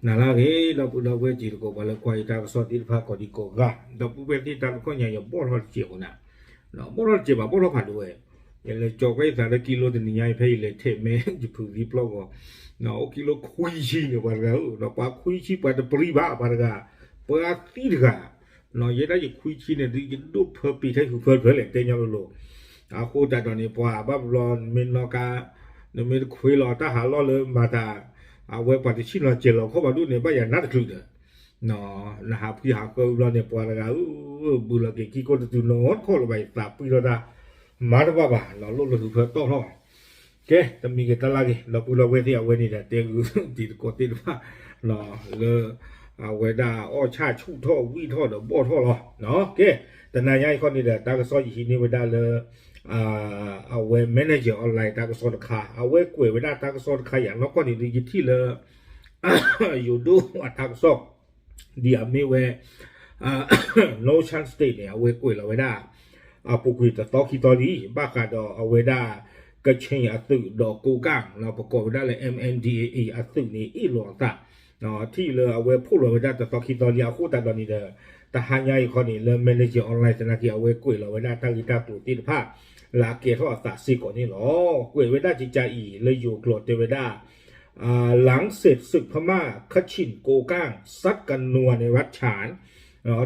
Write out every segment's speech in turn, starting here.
နၤလၢအဂ့ၤ ဒီပုၢ်ဒီဝဲၢ်တံၤသကိး ပှၤလၢကွၢ်ယတၢ်ကစီၣ်သ့ၣ်တဖၣ်ကိးဒံကိးဂၤ, ဒီပုၢ်ဝဲၢ်သ့ၣ် တၢ်တခီညါ ယဘီၣ်ထီၣ်တစဲးဖိနၤ, ဘီၣ်ထီၣ်တစဲးဘၣ် ဘီၣ်ထီၣ်ဖးဒိၣ်ဝဲ, ယလဲၤကၠီၤကွၢ်ယသးလၢကံလိတနံၤညါအံၤ ဖဲယလဲၤထဲးမဲယဖုးသံပျီၢ်ဂီၤ, အိၣ်ကံလိခွံဆံန့ၣ် ပှၤတဂၤဧၢ, ဒီးပှၤခွံဆံ ပှၤတပျံၤဘၣ် ပှၤတဂၤ, ပှၤသံတဂၤ, ယဲဒၣ်ယခွံဆံန့ၣ်ဒုး ယဒိၣ်ဖၢပ့ၤထဲဃုာ်ဖၢတဖျၢၣ်လဲၣ် တဲညီလိၤလိၤ, အဃိသတးဒီးန့ၣ် ပှၤဘၣ်ဘျီ နမ့ၢ်နီၣ်ကါ နမ့ၢ်တခွ့လီၤတၢ်ဟးလီၢ်လၢမၤတၢ်, အဝဲပှၤတဆံၣ်လီၤစဲၤလီၤခီၣ်ဘၣ်ဒိၣ်န့ၣ် ဘၣ်ယၤနးတချုးဒီး နဟးဖှံဟးဃၢဘျီန့ၣ် ပှၤတဂၤဧၢ, ဘုလီၤက့ၤခံကိၢ်တတုၤနီတခီၣ်လၢၤဘၣ် ယသးပှံၢ်ထီၣ်တၢ်, မၤတဘၣ်ဘၣ် လီၢ်လိၣ်လၢဟုဖၢတီၢ်ထီၣ်, ကဲ တမံၤက့ၤတၢ်လၢဂ့ၤ ဒီပုၢ်ဒီဝဲၢ်သ့ၣ် အဝဲန့ၣ်ဒီး တဲဂုာ်တံၤသကိးသ့ၣ်တဖၣ် လၢ အဝဲဒၣ်အီၣ်ဆၣ်ဆူၣ်ထီၣ်ဝံၣ်ထီၣ်ဒီးဘီၣ်ထီၣ်လီၤ, ကဲ တနၤညါအံၤခီန့ၣ်ဒီး တၢ်ကစီၣ်ယဟံးန့ၢ်ဝဲဒၣ်လၢ အဝဲ Manager Online တၢ်ကစီၣ်တခါ အဝဲကွဲးဝဲဒၣ်တၢ်ကစီၣ်တခါယၤနီၢ်ကီၢ်န့ၣ်ဒုး ယထံၣ်လၢ ယိၤဒိၣ်အတၢ်ကစီၣ် ဒ်အမ့ၢ်ဝဲ Northern State န့ၣ် အဝဲကွဲးလီၤဝဲဒၣ် အပူၤကွံာ်တသီခံသီလံ ဘၣ်ဃးဒီးအဝဲဒၣ် ကခ့ၣ်အသုးဒီးကိးကၣ် ပကိးဝဲဒၣ်လၢ M N D A A အသုးန့ၣ် အ့ၣ်လိာ်အသး ထံၣ်လၢအဝဲဖီၣ်လီၤဝဲဒၣ်တသီခံသီလံ အဃိသတးဒီးန့ၣ်ဒီး တဟါညါအံၤခီန့ၣ် လၢ Manager Online သနာ်က့ အဝဲကွဲးလီၤဝဲဒၣ်တၢ်ဂ့ၢ်တၢ်ကျိၤသ့ၣ်တဖၣ် လၢအကဲထီၣ်အသးစ့ၢ်ကီးန့ၣ်လီၤ. ကွဲးဝဲဒၣ်ကကးအံၤ လၢယိၤကျိာ်တဲဝဲဒၣ် หลังเสร็จศึกพม่า ขชิน โกก้าง ซัดกันนัวในรัฐฉาน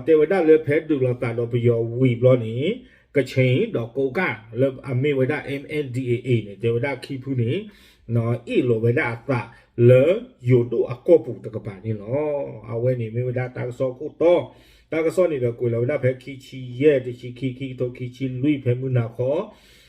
တဲဝဲဒၣ်လၢဖဲဒုးလိာ်သးဒီးပယီၤဝံၤဘျီန့ၣ် ကခ့ၣ်ဒီးကိးကၣ် လၢအမ့ၢ်ဝဲဒၣ် M N D A A န့ၣ် တဲဝဲဒၣ်ခံဖုန့ၣ် အ့ၣ်လိာ်ဝဲဒၣ်အသးလၢယိၤဒိၣ်အကီၢ်ပူၤတကပၤန့ၣ်လီၤ. အဝဲန့ၣ်မ့ၢ်ဝဲဒၣ်တၢ်ကစီၣ်ခိၣ်တီ တၢ်ကစီၣ်န့ၣ်ဒီးကွဲးလီၤဝဲဒၣ်ဖဲ ခံဆံယဲၢ် တဆံခံ ခံကထိခံဆံလွံၢ် ဖဲမုၢ်နၤခီ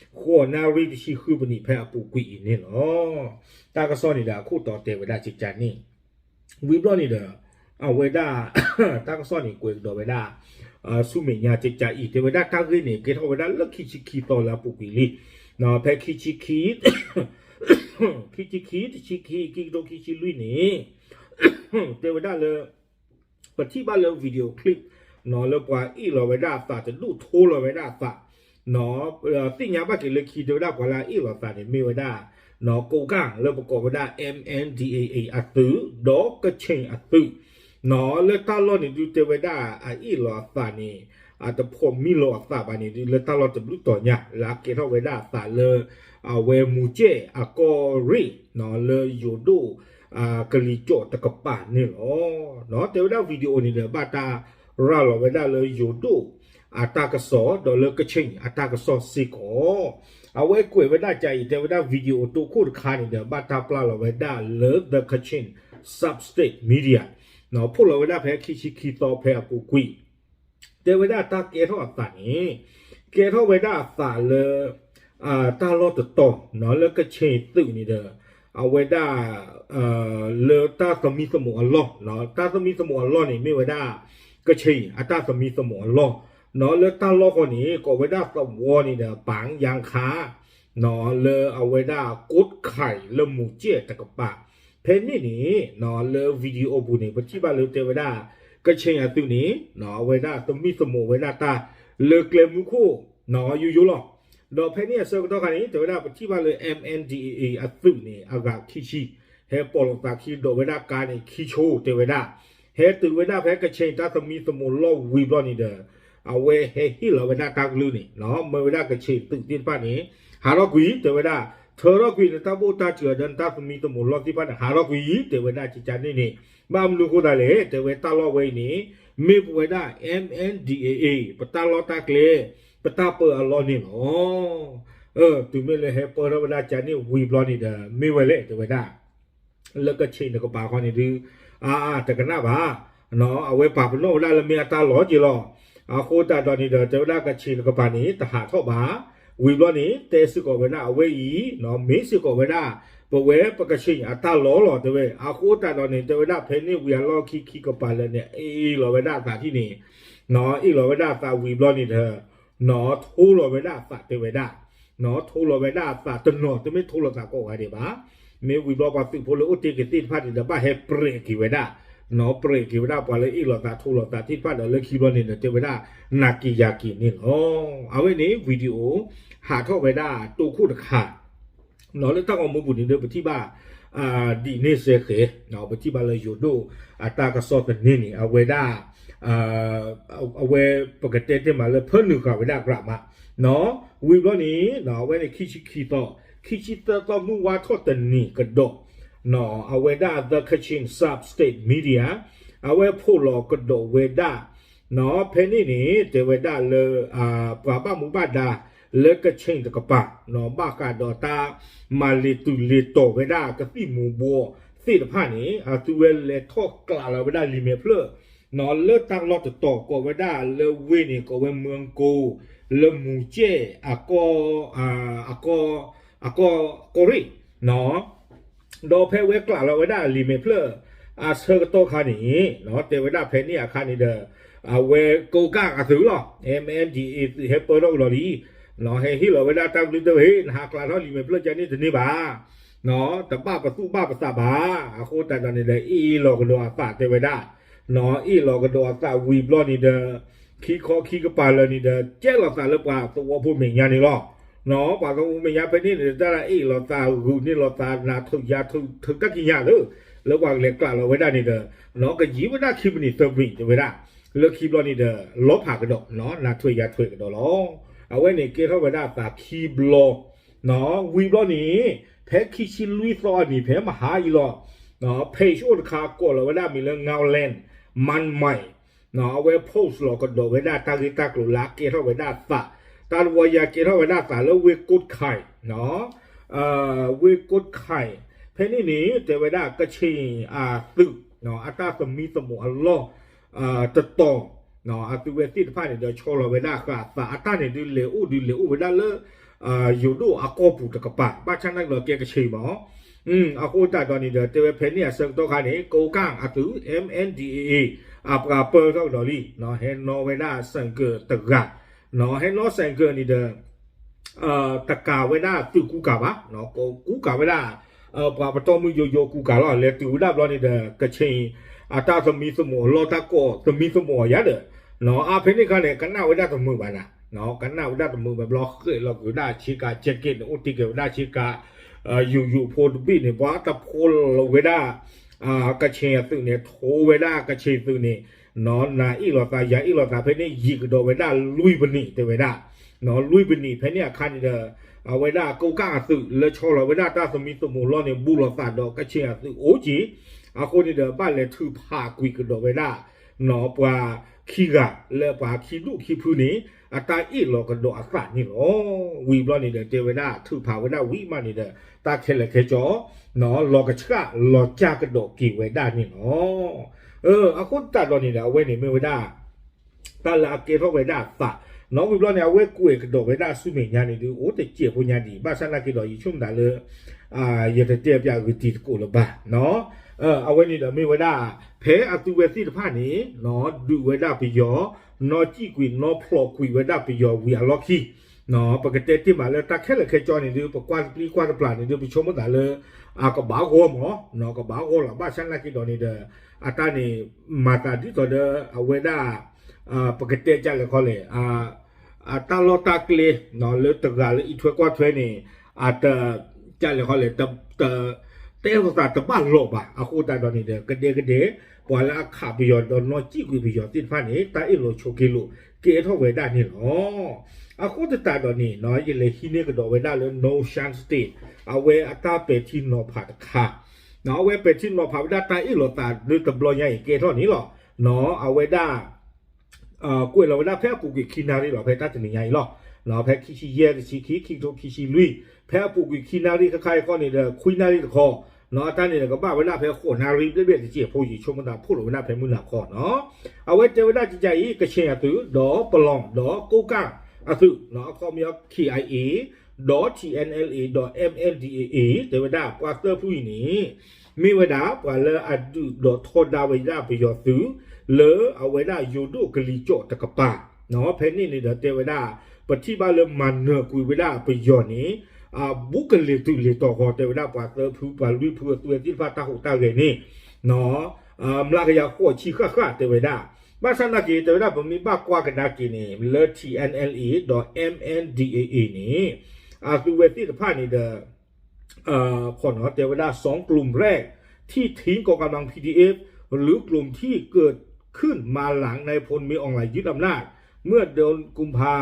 ဃိးနၣ်ရံၣ်တဆံဃုပနံး ဖဲအပူၤကွံာ်အံၤန့ၣ်လီၤ. တၢ်ကစီၣ်န့ၣ်ဒီးအခိၣ်တီတဲဝဲဒၣ်ကကးန့ၣ် ဝံၤဘျီန့ၣ်ဒီး အဝဲဒၣ် တၢ်ကစီၣ်န့ၣ်ကွဲးကဒီးဝဲဒၣ် ဆူမဲာ်ညါကကးအံၤ တဲဝဲဒၣ်တၢ်ဂ့ၢ်န့ၣ် ကဲထီၣ်ဝဲဒၣ်လၢခံဆံခံသီလၢအပူၤကွံာ်လံ. ဖဲခံဆံခံ ခံဆံခံ တဆံခံ ခံကထိခံဆံလွံၢ်န့ၣ် တဲဝဲဒၣ်လၢ ပထံၣ်ဘၣ်လၢ video clip လၢပှၤအ့ၣ်လီၤဝဲဒၣ်အသးတဒူၣ်ထိလီၤဝဲဒၣ်အသး သ့ၣ်ညါဘၣ်က့ၤလၢခံ တဲဝဲဒၣ်ပှၤလၢအအ့ၣ်လီၤသးန့ၣ် မ့ၢ်ဝဲဒၣ် ကိးကၣ် လၢပကိးဝဲဒၣ် M N D A A အသုး ဒီးကခ့ၣ်အသုး လၢတၢ်လီၢ်န့ၣ်ဒုးတဲဝဲဒၣ်အအ့ၣ်လီၤအသးန့ၣ် အတဖိးမံလီၤအသးဘၣ်န့ၣ်ဒုး လၢတၢ်လီၢ်တဘျုးတီၤညါ လၢအကဲထီၣ်ဝဲဒၣ်အသးလၢ အဝဲမူၤကဲၣ်အကီၢ်ရ့ၣ် လၢယိၤဒိၣ် ကလံၤကၠီၣ်တကပၤန့ၣ်လီၤ. တဲဝဲဒၣ် video န့ၣ်ဒီး ဘၣ်တၢ်ရၤလီၤဝဲဒၣ်လၢယိၤဒိၣ်အတၢ်ကစီၣ် ဒီးလၢကခ့ၣ်အတၢ်ကစီၣ်စ့ၢ်ကီး အဝဲကွဲးဝဲဒၣ်ကကးအံၤ တဲဝဲဒၣ် video တိခိၣ်တခါန့ၣ်ဒီး ဘၣ်တၢ်ပျၢ်လီၤဝဲဒၣ်လၢ The Kachin Substate Media ဖီၣ်လီၤဝဲဒၣ်ဖဲခံဆံခံသီဖဲအပူၤကွံာ် တဲဝဲဒၣ်တၢ်ကဲထီၣ်အသးန့ၣ် ကဲထီၣ်ဝဲဒၣ်အသးလၢ တၢ်လီၢ်တတီၤ လၢကခ့ၣ်သုးန့ၣ်ဒီး အဝဲဒၣ် လၢတၢ်သမံသမိးအလီၢ် တၢ်သမံသမိးအလီၢ်န့ၣ် မ့ၢ်ဝဲဒၣ် ကခ့ၣ်အတၢ်သမံသမိးအလီၢ် လၢတၢ်လီၢ်ဃီန့ၣ် ကိးဝဲဒၣ်သဝီန့ၣ်ဒီး ပၣ်ယၣ်ခါ လၢအဝဲဒၣ်ကိးခ့ၣ်လၢမူၤကဲၣ်တကပၤ ဖဲန့ၣ်န့ၣ် လၢ video ပူၤန့ၣ် ပထံၣ်ဘၣ်လၢတဲဝဲဒၣ် ကခ့ၣ်အသုးန့ၣ် အဝဲဒၣ်သမံသမိးဝဲဒၣ်တၢ်လၢကျဲမုၢ်ခိၣ် ယိယိလီၤ. ဒီးဖဲန့ၣ်အဆၢကတီၢ်ခါန့ၣ် တဲဝဲဒၣ်ပထံၣ်ဘၣ်လၢ M N D A A အသုးန့ၣ် အဂၤခံဆံ ဟဲပိာ်လိာ်သးခံ ဒိးဝဲဒၣ်ကါန့ၣ်ခံဆိ တဲဝဲဒၣ် ဟဲတုၤဝဲဒၣ်ဖဲကခ့ၣ်တၢ်သမံသမိးလီၢ်ဝံၤဘျီန့ၣ်ဒီး အဝဲဟဲဟ့ၣ်လီၤဝဲဒၣ်တၢ်ကလုၢ်န့ၣ် မၢဝဲဒၣ်ကခ့ၣ်သုးသ့ၣ်တဖၣ်န့ၣ် ဟးထီၣ်ကွံာ် တဲဝဲဒၣ် ထၢထီၣ်ကွံာ်နတၢ်ဘူၣ်တၢ်စၢၤဒီးနတၢ်သမံသမိးလီၢ်သ့ၣ်တဖၣ်န့ၣ် ဟးထီၣ်ကွံာ် တဲဝဲဒၣ်ကကးန့ၣ်န့ၣ် ဘၣ်မနုၤဃိသတးလဲၣ် တဲဝဲတၢ်လီၢ်ဝဲအံၤန့ၣ် မ့ၢ်ပဝဲဒၣ် M N D A A ပတၢ်လီၢ်တၢ်ကျဲ ပတၢ်ပၢအလီၢ်န့ၣ်လီၤ. တုၤမ့ၢ်လၢဟဲပၢထီၣ်ဝဲဒၣ်ကန့ၣ်ဝံၤဘျီန့ၣ်ဒီး မ့ၢ်ဝဲလဲၣ် တဲဝဲဒၣ် လၢကခ့ၣ်တကပၤဃီန့ၣ်ဒုး အါအါတကနၣ်ဘၣ် အဝဲပာ်ပနီၣ်ဝဲဒၣ်လၢမ့ၢ်အတၢ်လီၢ်က့လီၤ. အဃိသတးဒီးန့ၣ်ဒီး တဲဝဲဒၣ်ကခ့ၣ်တကပၤန့ၣ် တဟးထီၣ်ဘၣ်. ဝံၤဘျီန့ၣ် တဲစ့ၢ်ကီးဝဲဒၣ်အဝဲအံၤ မ့ၢ်စ့ၢ်ကီးဝဲဒၣ် ပဝဲပကခ့ၣ်အတၢ်လီၢ်လီၤ တဲဝဲ. အဃိသတးဒီးန့ၣ် တဲဝဲဒၣ်ဖဲန့ၣ်ဝံၤအလီၢ်ခံခံကပၤလၢာ်န့ၣ် အ့ၣ်လီၤဝဲဒၣ်အသးထံၣ်န့ၣ် အ့ၣ်လီၤဝဲဒၣ်အသးဝံၤဘျီန့ၣ်ဒီး ထိလီၤဝဲဒၣ်အသးတဲဝဲဒၣ် ထိလီၤဝဲဒၣ်အသးတနီၤ တမ့ၢ်ထိလီၤသးကိးဂၤဒဲးဘၣ်. မ့ၢ်ဝံၤဘျီပှၤသုးဖိလၢအိၣ်တ့ၢ်က့ၤသ့ၣ်တဖၣ်န့ၣ်ဒီး ဘၣ်ဟဲပြဲးက့ၤဝဲဒၣ် ပြဲးက့ၤဝဲဒၣ်ပှၤလၢအ့ၣ်လီၤသးထိလီၤသးသ့ၣ်တဖၣ်ဒီး လၢခံဘျီန့ၣ်ဒီး တဲဝဲဒၣ် နၤက့ၤယၤက့ၤန့ၣ်လီၤ. အဝဲန့ၣ် video ဟးထီၣ်ဝဲဒၣ်တိခိၣ်တခါ လၢတၢ်ဂီၤမူပူၤန့ၣ်ဒီး ပထံၣ်ဘၣ် ဒ်န့ၣ်စဲဃဲၤ ပထံၣ်ဘၣ်လၢယိၤဒိၣ်အတၢ်ကစီၣ်သန့န့ၣ် အဝဲဒၣ် အဝဲပကတဲတ့ၢ်မးလၢဖၢနုာ်ဃာ်ဝဲဒၣ် grandma ဝံၤဘျီန့ၣ် အဝဲန့ၣ်ခံဆံခံသီ ခံဆံသၢသီမုၢ်ဝါထီၣ်တနံၤကဒီး အဝဲဒၣ် The Kachin Sub-State Media အဝဲဖီၣ်လီၤကဒီးဝဲဒၣ် ဖဲန့ၣ်န့ၣ် တဲဝဲဒၣ်လၢ ပှၤဘၣ်မူဘၣ်ဒါလၢ Kachin တကပၤ ဘၣ်ဃးဒီးတၢ်မၤလ့ၤတုၤလ့ၤတီၤဝဲဒၣ်ကသံၣ်မူၤဘှီးသ့ၣ်တဖၣ်န့ၣ် အသုဝဲလဲၤထီၣ်ကျးလီၤဝဲဒၣ်လံာ်မဲာ်ဖျၢၣ် လၢတၢ်လီၢ်တတီၤကိးဝဲဒၣ်လၢဝ့ၢ်န့ၣ် ကိးဝဲမၢကိ လၢမူၤကဲၣ် အကီၢ် အကီၢ် ကီၢ်ရ့ၣ် ဒီးဖဲဝဲကျးလီၤဝဲဒၣ်လံာ်မဲာ်ဖျၢၣ်အဆၢကတီၢ်ခါန့ၣ် တဲဝဲဒၣ်ဖဲန့ၣ်အခါန့ၣ်ဒီး အဝဲကိးကၢ်အသုးလီၤ M N D A သုးဟဲပၢထီၣ်ကဒီးလံ ဟဲဟ့ၣ်လီၤဝဲဒၣ်တၢ်ကလုၢ်တၢ်ဝဲ နဟးကျးထီၣ်လံာ်မဲာ်ဖျၢၣ်ကန့ၣ်တန့ၢ်ဘၣ် တဘၣ်ပသူၣ်ဘၣ်ပသးဘၣ် အဃိသတးဒီးန့ၣ်ဒီး အ့ၣ်လီၤကဒီးအသးတဲဝဲဒၣ် အ့ၣ်လီၤကဒီးအသးဝံၤဘျီန့ၣ်ဒီး ခံခီခံကပၤလၢာ်န့ၣ်ဒီး ကဲလီၤသးလၢပှၤသဝီဖိမဲာ်ညါန့ၣ်လီၤ ပှၤသဝီဖိမဲာ်ညါဖဲန့ၣ်န့ၣ် တၢ်အ့ၣ်လီၤသးဂုာ်န့ၢ်လီၤသးနးထုးယၤထုး ထုးတၢ်ကံးညာ်လၢ လၢပှၤကလဲၤကျးလီၤဝဲဒၣ်န့ၣ်ဒီး ကယံာ်ဝဲဒၣ်ခံမံးနံးသၢမံးနံးတဲဝဲဒၣ် လၢခံဘျီန့ၣ်ဒီး လီၤဖးကဒီး နးထွဲယၤထွဲကဒီးလီၤ အဝဲန့ၣ်ကဲထီၣ်ဝဲဒၣ်သးခံဘျီ ဝံၤဘျီန့ၣ် ဖဲခံဆံလွံၢ်သီအနံၤဖဲမဟါအံၤလီၤ page အိၣ်တခါကိးလီၤဝဲဒၣ်မံၤလၢ Ngaoland Manmai အဝဲ post လီၤကဒီးဝဲဒၣ်တၢ်ဂ့ၢ်တၢ်ကျိၤလၢအကဲထီၣ်ဝဲဒၣ်သး တၢ်တဝီယၤကဲထီၣ်ဝဲဒၣ်သးလၢဝ့ၢ်ကိးခါ ဝ့ၢ်ကိးခါ ဖဲန့ၣ်န့ၣ် တဲဝဲဒၣ်ကဆ့ၣ်အသုး အတၢ်သမံသမိးအလီၢ် တတီၤ အသုဝဲသ့ၣ်တဖၣ်န့ၣ်ဒီးဆီလီၤဝဲဒၣ်ဃာ်သး အတၢ်န့ၣ်ဒုးလဲၤအိၣ်ဒုးလဲၤအိၣ်ဝဲဒၣ်လၢ ယိၤဒိၣ်အကီၢ်ပူၤတကပၤ ဘၣ်ဆၣ်နာ်က့ဒီးကဲကဆ့ၣ်မး အဃိသတးဒီးန့ၣ်ဒီး တဲဝဲဖဲန့ၣ်အဆၢကတီၢ်ခါန့ၣ် ကိးကၢ်အသုး M N D A A အပှၤပၢထီၣ်ကဒီးလံ ဟဲနီၣ်ဝဲဒၣ်စဲးကၢးတဂၤ ဟဲနီၣ်စဲးကၢးန့ၣ်ဒီး တကးဝဲဒၣ်သုးကူကၤဘၣ် ကူကၤဝဲဒၣ် ပှၤပတီၢ်မုၢ်ယိယိကူကၤလီၤ လဲၤတုၤဝဲဒၣ်ဘျီန့ၣ်ဒီး ကဆ့ၣ်အတၢ်သမံသမိးအလီၢ်တၢ်ကိးသမံသမိးအီၤယၤဒီး အါဖဲန့ၣ်ခါန့ၣ် ကနၣ်ဝဲဒၣ်တမုာ်ဘၣ်နၤ ကနၣ်ဝဲဒၣ်တမုာ်ဘၣ်ဘျီ ဃဲးလီၤက့ၤဝဲဒၣ်ဆ့ကၤ jacket န့ၣ် အိၣ်တ့ၢ်က့ၤဝဲဒၣ်ဆ့ကၤ ယိၤယိၤဖိတဘ့ၣ်န့ၣ် ပှၤတဖိလီၤဝဲဒၣ် ကဆ့ၣ်အသုးန့ၣ် ထိဝဲဒၣ်ကဆ့ၣ်သုးန့ၣ် နၤအ့ၣ်လိာ်သး ယၤအ့ၣ်လိာ်သး ဖဲန့ၣ် ယံာ်ကဒီးဝဲဒၣ်လွံၢ်ပနံးတဲဝဲဒၣ် လွံၢ်ပနံး ဖဲန့ၣ်အခါန့ၣ်ဒီး အဝဲဒၣ်ကိးကၢ်အသုးလၢဆီလီၤဝဲဒၣ်တၢ်သမံသမိးလီၢ်န့ၣ် ဘူးလိာ်သးဒီးကဆ့ၣ်အသုးအိၣ်က့ၤ အဃိန့ၣ်ဒီး ဘၣ်လဲၤထုးဖးကွံာ်ကဒီးဝဲဒၣ် ပှၤခံဂၤလၢပှၤခံဒူၣ်ခံဖုန့ၣ် အတၢ်အ့ၣ်လိာ်ကဒီးအသးန့ၣ်လီၤ. ဝံၤဘျီန့ၣ်ဒီး တဲဝဲဒၣ် ထုးဖးဝဲဒၣ်ဝံၤမးန့ၣ်ဒီး တၢ်ခဲလၢာ်ခဲဆ့ လီၤကဆှၣ်လီၤကၢ်ကဒီးက့ၤဝဲဒၣ်န့ၣ်လီၤ. အဃိသတးဒီးန့ၣ်ဒီး အဝဲန့ၣ်မ့ၢ်ဝဲဒၣ် တၢ်လၢအကဲထီၣ်ဝဲဒၣ်အသး နီၣ်ဝံၤဘျီန့ၣ် အဝဲကွဲးကဒီးဝဲဒၣ်ဆူမဲာ်ညါန့ၣ်ဒုး အိၣ်တစဲးဖိညါဒံး ဘၣ်ဆၣ်နာ်က့ဒီး ယဆိကမိၣ်သးလၢ ယတတဲပၠးဂ့ၤတံၤသကိးလၢၤဘၣ် အဝဲန့ၣ်ဒီးမ့ၢ်ဝဲဒၣ် ဖဲအသုဝဲသ့ၣ်တဖၣ်န့ၣ် ဒုးဝဲဒၣ်ပယီၤ နီၣ်စံၣ်ကွံာ်နီၣ်ဖျိးကွံာ်ဝဲဒၣ်ပယီၤဝံၤအလီၢ်ခံ ပကတဲတ့ၢ်မးလၢတၢ်ခဲလၢာ်ခဲဆ့န့ၣ်ဒုး ပကွၢ်တပျံၤကွၢ်တပျၢ်န့ၣ်ဒုး ပဆိကမိၣ်သးလၢ အကဘၣ်ဂီၢ်မး ကဘၣ်ဂီၢ်လီၤ ဘၣ်ဆၣ်နာ်က့ဒီးန့ၣ်ဒီး အတၢ်န့ၣ် မၤသးဒ်သိးဒီး အဝဲဒၣ် ပကတဲကလဲာ်ခီလဲၣ် အတၢ်လီၢ်တၢ်ကျဲ လၢတဂၤလၢအံးထွဲကွၢ်ထွဲန့ၣ် အတ ကလဲာ်ခီလဲၣ် တ တဲလိာ်သးတဘၣ်လီၤဘၣ် အဃိသတးဒီးန့ၣ်ဒီး ကဒဲကဒဲ ပှၤလၢအခးပယီၤဒီးနီၣ်စံၣ်ကွံာ်ပယီၤသ့ၣ်တဖၣ်န့ၣ် တၢ်အ့ၣ်လိာ်ဆိးက့လိာ် ကဲထီၣ်ဝဲဒၣ်န့ၣ်လီၤ. အဃိသတးဒီးန့ၣ် ယလဲၤဟံးန့ၢ်ကဒီးဝဲဒၣ်လၢ North Shan State အဝဲအတၢ်ပဲာ်ထံနီၤဖးတခါ အဝဲပဲာ်ထံနီၤဖးဝဲဒၣ်တၢ်အ့ၣ်လိာ်သးလၢတဘျီညါအံၤကဲထီၣ်န့ၣ်လီၤ. အဝဲဒၣ် ကွဲးလီၤဝဲဒၣ်ဖဲအပူၤကွံာ်ခံနၣ်ရံၣ်လီၤ ဖဲတၢ်တနံၤညါအံၤလီၤ. ဖဲခံဆံယဲၢ်တဆံခံ ခံကထိခံဆံလွံၢ် ဖဲအပူၤကွံာ�ခံနၣ်ရံၣ်ခဲခါအံၤဃီန့ၣ်ဒီး ခွံနၣ်ရံၣ်တခီ အတၢ်န့ၣ်ဒီးကဘၣ်ဝဲဒၣ်ဖဲဃိးနၣ်ရံၣ်ဘျဲၣ်ဘျဲၣ်တစဲးဖိ ယဆိကမိၣ်သးဖီၣ်လီၤဝဲဒၣ်ဖဲမုၢ်နၤခီနီၤ. အဝဲတဲဝဲဒၣ်ကကါအံၤ ကဆ့ၣ်အသုး ဒီးပလီၢ် ဒီးကိးကၢ်အသုး အခီပညီ K I A ဒီး T N L A ဒီး M N D A A တဲဝဲဒၣ်ပှၤသၢဖုအံၤန့ၣ် မ့ၢ်ဝဲဒၣ်ပှၤလၢအဒုးဒီးထီဒါဝဲဒၣ်ပယီၤသုး လၢအဝဲဒၣ်ယိၤဒိၣ်ကလံၤစိးတကပၤ ဖဲန့ၣ်န့ၣ်ဒီးတဲဝဲဒၣ် ပထံၣ်ဘၣ်လၢမၤနၢၤကွံာ်ဝဲဒၣ်ပယီၤန့ၣ် အဘူးကလံၤတုၤလံၤတီၤဃီ တဲဝဲဒၣ်ပှၤသၢဖုပှၤလွံၢ်ဖုအသုဝဲသ့ၣ်တဖၣ်တၢ်ဟူးတၢ်ဂဲၤန့ၣ် မျးကယၤဃိးဆံဃၣ်ဃၣ်တဲဝဲဒၣ် ဘၣ်ဆၣ်နာ်က့ တဲဝဲဒၣ်ပမ့ၢ်ဘၣ်ကွၢ်ကဒါက့ၤန့ၣ် လၢ T N L A ဒီး M N D A A န့ၣ် အသုဝဲသ့ၣ်တဖၣ်န့ၣ်ဒီး เอ่อ ขอเนาะ တဲဝဲဒၣ် สองกลุ่มแรกที่ทิ้งกองกำลัง พีดีเอฟ หรือกลุ่มที่เกิดขึ้นมาหลังนายพลมีอ่องหลายยึดอำนาจ เมื่อเดือนกุมภา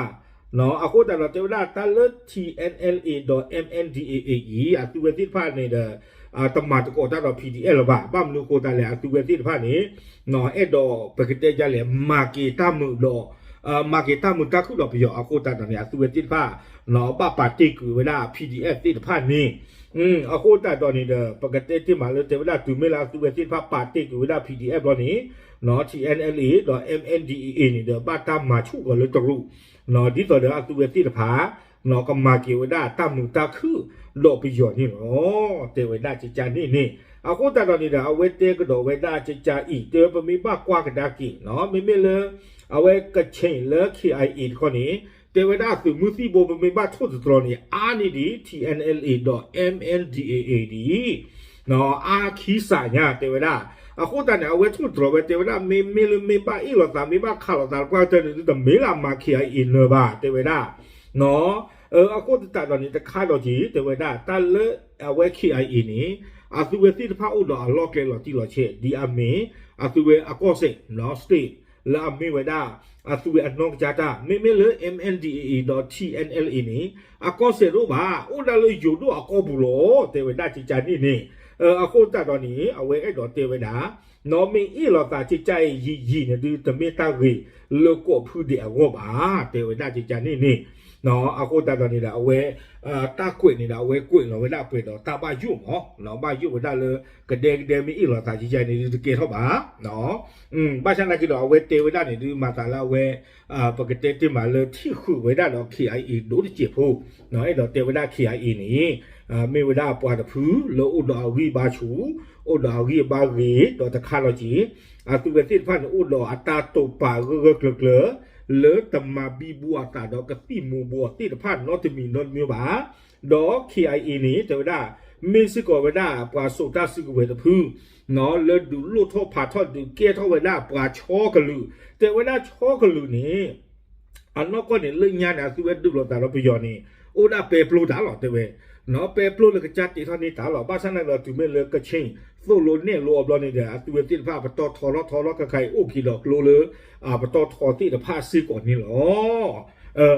เนาะ အဃိသတးဒီး တဲဝဲဒၣ်တၢ်လၢ ထီၣ် အၣ် အၣ် အၣ် ဒီး အၣ် အၣ် ဒီး အၣ် အၣ် အၣ် အံၤ အသုဝဲသ့ၣ်တဖၣ်န့ၣ်ဒီး တမၤသကိးတၢ်ဒီး ပီၣ် တီၣ် အၣ် လၢၤဘၣ်. ဘၣ်မနုၤအဃိသတးလဲၣ် အသုဝဲသ့ၣ်တဖၣ်န့ၣ် အဲၣ်ဒိးပကတဲဒ်လဲၣ် မၤက့ၤတၢ်မုာ်ဒီး မၤက့ၤတၢ်မုာ်တၢ်ခုၣ်ဒီးပယီၤအဃိသတးဒီးန့ၣ် အသုဝဲသ့ၣ်တဖၣ် ဘၣ်ပာ်တ့ၢ်ကွံာ်ဝဲဒၣ် ပီၣ် တီၣ် အၣ် သ့ၣ်တဖၣ်န့ၣ် အဃိသတးဒီးန့ၣ်ဒီး ပကတဲတ့ၢ်မးလၢတဲဝဲဒၣ်တုၤမ့ၢ်လၢအသုဝဲသ့ၣ်တဖၣ်ပာ်တ့ၢ်ကွံာ်ဝဲဒၣ် ပီၣ် တီၣ် အၣ် ဘျီန့ၣ် ထီၣ် အၣ် အၣ် အၣ် ဒီး အၣ် အၣ် ဒီး အၣ် အၣ် အံၤန့ၣ်ဒီး ဘၣ်တၢ်မၤဆူၣ်ကီၤလၢတရူး ဒ်သိးဒီးအသုဝဲသ့ၣ်တဖၣ် ကမၤက့ၤဝဲဒၣ်တၢ်မုာ်တၢ်ခုၣ်ဒီးပယီၤန့ၣ်လီၤ. တဲဝဲဒၣ်ကကန့ၣ်န့ၣ် အဃိသတးဒီးန့ၣ်ဒီး အဝဲတဲကဒီးဝဲဒၣ်ကကအံၤ တဲဝဲပမ့ၢ်ဘၣ်ကွၢ်ကဒါက့ၤ မ့မ့ၢ်လၢ အဝဲကခ့ၣ်လၢ ခ့ၣ်အၣ်အံၤ တခီန့ၣ် တဲဝဲဒၣ်သုးမုၢ်သံၣ်ဘိ ပမ့ၢ်ဘၣ်ထိၣ်သတြီၤန့ၣ် အါန့ၢ်ဒံး ထီၣ် အၣ် အၣ် အၣ် ဒီး အၣ် အၣ် ဒီး အၣ် အံၤ ဒ် အါခံစးညါ တဲဝဲဒၣ်. အဃိသတးန့ၣ် အဝဲထိၣ်သတြီၤဝဲတဲဝဲဒၣ် မ့မ့ၢ်လၢမ့ၢ်ဘၣ်အ့ၣ်လိာ်သး မ့ၢ်ဘၣ်ခးလိာ်သးတပှၢ်ကတၢၢ်န့ၣ် တမ့ၢ်လၢမၤ ခ့ၣ်အၣ်အံၤ နၢၤဘၣ် တဲဝဲဒၣ် အဃိသတးဒီးန့ၣ် တခါဒီးက့ၤ တဲဝဲဒၣ် တၢ်လၢအဝဲ ခ့ၣ်အၣ်အံၤ န့ၣ် အသုဝဲသ့ၣ်တဖၣ်အိၣ်ဒီးအလီၢ်ကျဲလီၤတံၢ်လီၤဆဲး ဒ်အမ့ၢ် အသုဝဲအကီၢ်စဲၣ် state လၢအမ့ၢ်ဝဲဒၣ် အသုဝဲအနီၢ်ကစၢ်တၢ် မ့မ့ၢ်လၢ မၣ် ဒီး အံၤ ဒီး ထီၣ် အၣ် အၣ် အၣ် န့ၣ် အကီၢ်စဲၣ်တအိၣ်ဘၣ် အိၣ်ဒၣ်လၢယိၤဒိၣ်အကီၢ်ပူၤလီၤ တဲဝဲဒၣ်ကကန့ၣ်န့ၣ်. အဃိသတးဒီးန့ၣ် အဝဲအဲၣ်ဒိးတဲဝဲဒၣ် နီၢ်မ့ၢ်အ့ၣ်လိာ်သးကကအံၤယံာ်ယံာ်န့ၣ်ဒုး တမ့ၢ်တၢ်ဂ့ၤလၢကီၢ်ဖုဒဲးအဂီၢ်ဘၣ် တဲဝဲဒၣ်ကကန့ၣ်န့ၣ်. အဃိသတးဒီးန့ၣ်ဒီး အဝဲ တၢ်ကွဲးန့ၣ်ဒီး အဝဲကွဲးလီၤဝဲဒၣ်ပှဲၤဒီးတၢ်ဘၣ်ယိၣ်မး ဘၣ်ယိၣ်ဝဲဒၣ်လၢ ကဒဲကဒဲမ့ၢ်အ့ၣ်လိာ်သးကကအံၤန့ၣ်ဒုး တကဲထီၣ်ဘၣ် ဘၣ်ဆၣ်သနာ်က့ဒီး အဝဲတဲဝဲဒၣ်န့ၣ်ဒုး မၤသးလၢအဝဲ ပကတဲတ့ၢ်မးလၢထံၣ်ဃုာ်ဝဲဒၣ်ဒီး ခ့ၣ်အၣ်အံၤ ဒိၣ်တစဲးဖိ အဲၣ်ဒိးတဲဝဲဒၣ် ခ့ၣ်အၣ်အံၤ န့ၣ် မ့ၢ်ဝဲဒၣ်ပှၤတဖုလၢအိၣ်ဒီးအဂံၢ်ဘါဆူၣ် အိၣ်ဒီးအဂံၢ်အဘါဂ့ၤ ဒီးတခါလီၤက့ၤ အသုဝဲသ့ၣ်တဖၣ်န့ၣ် အိၣ်ဒီးအတၢ်တိာ်ပာ်ဂၢၢ်ဂၢၢ်ကျၢၤကျၢၤ လၢတမၤဘံဘူအသးဒီးကသံၣ်မူၤဘှီးသ့ၣ်တဖၣ်နီတမံၤနီတမံၤဘၣ်. ဒီး ခ့ၣ်အၣ်အံၤ န့ၣ် တဲဝဲဒၣ် မ့ၢ်စ့ၢ်ကီးဝဲဒၣ်ပှၤစိာ်တၢ်စုကဝဲၤတဖု လၢဒုးလိၣ်ထီၣ်ဖးထီၣ်ဒုးကဲထီၣ်ဝဲဒၣ်ပှၤဆီကလုာ် တဲဝဲဒၣ်ဆီကလုာ်န့ၣ် အနီၢ်ကီၢ်န့ၣ် လၢညါန့ၣ် အသုဝဲဒုးလိာ်သးဒီးပယီၤန့ၣ် အိၣ်ဒၣ်ပဲပျိတၢ်လီၤ တဲဝဲ ပဲပျိလၢကစၢ်တ့ထီၣ်န့ၢ်တၢ်လီၤ. ဘၣ်ဆၣ်သနာ်က့ဒီး တုၤမ့ၢ်လၢကခ့ၣ်သိၣ်လိနဲၣ်လိအဘျီန့ၣ်ဒီး အသုဝဲသ့ၣ်တဖၣ်ပတီၢ်ထီထီၣ်ထီထီၣ်ခါခါအံၤ အိၣ်က့ၤဒီးကျိလၢ ပတီၢ်ထီသ့ၣ်တဖၣ်စ့ၢ်ကီးန့ၣ်လီၤ.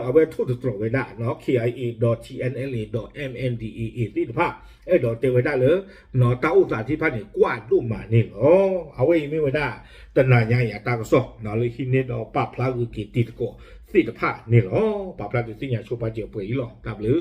အဝဲထိၣ်သတြီၤဝဲဒၣ် ခ့ၣ်အၣ်အံၤ ဒီး ထီၣ် အၣ် အၣ် ဒီး မၣ် ဒီး အံၤ သ့ၣ်တဖၣ် အဲၣ်ဒိးတဲဝဲဒၣ်လၢ တၢ်အိၣ်သးသ့ၣ်တဖၣ်န့ၣ် ကွၢ်ဒိၣ်မးန့ၣ်လီၤ. အဝဲအံၤမ့ၢ်ဝဲဒၣ် တနၤညါအံၤအတၢ်ကစီၣ် လၢဟံးန့ၢ်ဒီးပာ်ဖျါဂုာ်က့ၤတံၤသကိးသ့ၣ်တဖၣ်န့ၣ်လီၤ. ပာ်ဖျါဒုးသ့ၣ်ညါဆိပာ်စၢၤပှဲၤအံၤလီၤ. တၢ်ဘျုး